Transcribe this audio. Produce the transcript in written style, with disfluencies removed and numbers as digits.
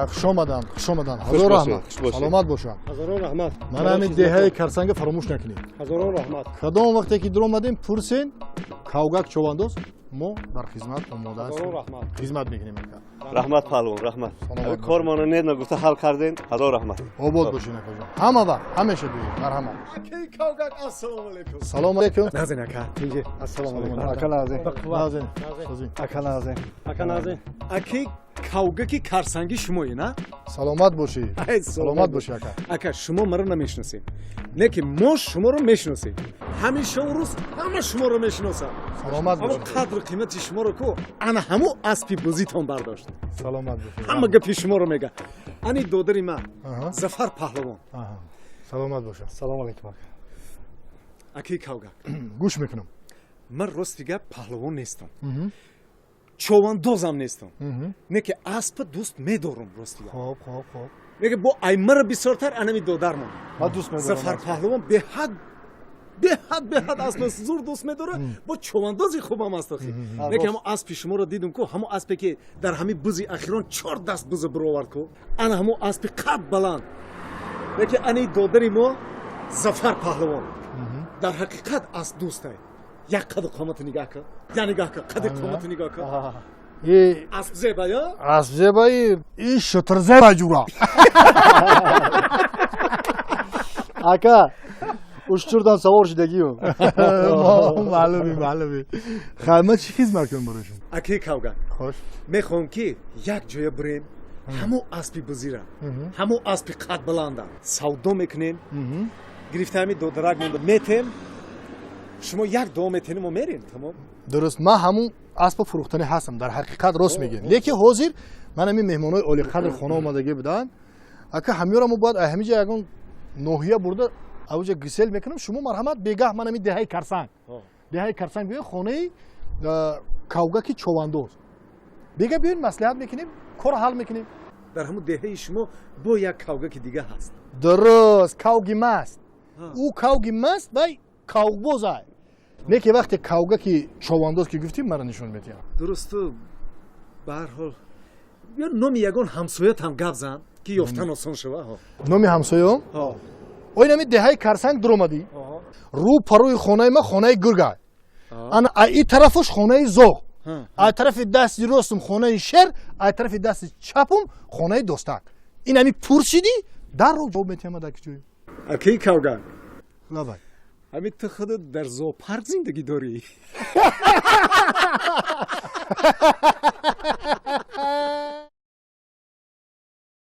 Хуш омаданд, хуш омаданд. Ҳазор раҳмат, саломат бошанд. Ҳазорон раҳмат. Мана ҳамин деҳаи Карсанга фаромӯш накунед. Ҳазорон раҳмат. Кадом вақте ки дуромадем, пурсен Кавгак човандоз, мо дар хизмат омода ҳастем, хизмат мекунем. Раҳмат, паҳлавон, раҳмат. Кормона не нагуфта ҳал кардем, ҳазор раҳмат. Обод бошед, акаҷон, ҳама вақт, ҳамеша биёед, марҳамат. Акаи Кавгак, ассалому алайкум. Салому алайкум. Назин, ака. Тинҷи, ассалому алайкум, ака. Назин. Назин. Ака, назин, ака, назин. Акаи Кавгаки Карсанги шумое, на? Саломат бошӣ, саломат бошӣ, ака. Ака, шумо маро намешиносед, лекин мо шуморо мешиносем. Ҳамин шабу рӯз ҳама шуморо мешиносад. Саломат аммо бошед. Қадру қимати шуморо ку ана ҳамун аспи бузитон бардошт. Саломат бошед. Ҳама гапи шуморо мега. Ани додари ман, Зафар паҳлавон. Саломат бошад. Салому алайкум, ака. Акаи Кавгак. Гӯш мекунам. Ман, рости гап, паҳлавон нестам, човандозам нестам, не ки аспа дӯст медорам, рости гап. Хоб, хоб, хоб. Мега бо аймара бисёртар анами додармон. Ман дӯст медорам. Зафар паҳлавон беҳад, беҳад, беҳад аспа зур дӯст медорад, бо човандози хубам аст охи. Лекин ҳамо аспи шуморо дидум ку, ҳамо аспе ки дар ҳамин бузи ахирон чор даст буза бировард ку, ана ҳамо аспи қад баланд. Лекин ани додари мо, Зафар паҳлавон, дар ҳақиқат асп дӯстай. Як қаду қомату нигоҳ кун, я нигоҳ кун, қади қомату нигоҳ кун. Асп зеба ё? Асп зебаи, и шутурзеба, ҷура. Ака, уштурдан савор шудагиюм. Маълуми, маълуми. Хай, ман чӣ хизмат кунам барои шумо? Акаи Кавгак. Хош. Мехоҳам, ки як ҷоя бурем, ҳамо аспи бузира, ҳамо аспи қадбаланда савдо мекунем. Гирифта ҳами додарак монда метем, шумо як дуо метенем, мо мерем, тамом. Дуруст, ман ҳамун аспа фурӯхтанӣ ҳастам, дар ҳақиқат, рост мегӯем. Лекин ҳозир ман ҳамин меҳмонҳои олиқадр хона омадагӣ буданд, ака. Ҳамёро мо бояд ҳамин ҷа ягон ноҳия бурда, авҷа гисел мекунам. Шумо марҳамат, бегаҳ ман ҳамин деҳаи Карсанг, деҳаи Карсанг биёед, хонаи Кавгаки човандоз. Бега биёед, маслиҳат мекунем, корро ҳал мекунем. Дар ҳамун деҳаи шумо бо як кавгаки дига ҳаст. Дуруст, кавги маст. Ӯ кавги маст, вай кавгбозай. Не ки вақте кавгаки човандоз ки гуфтӣ, маро нишон медиҳам. Дурусту, ба ҳар ҳол, ё номи ягон ҳамсоятам гап зан, ки ёфтан осон шава. Номи ҳамсоём? Ой, нами деҳаи Карсанг дуромадӣ, рӯ парӯи хонаи ма хонаи гургай, ана ай тарафаш хонаи зоғ, ай тарафи дасти ростум хонаи шер, ай тарафи дасти чапум хонаи достак. Ин ҳами пурсидӣ, дарро ҷавоб метиҳам, дар ки ҷой. Акаи Кавгак. Лабай. Ҳамин ту худат дар зоопарк зиндагӣ дорӣ.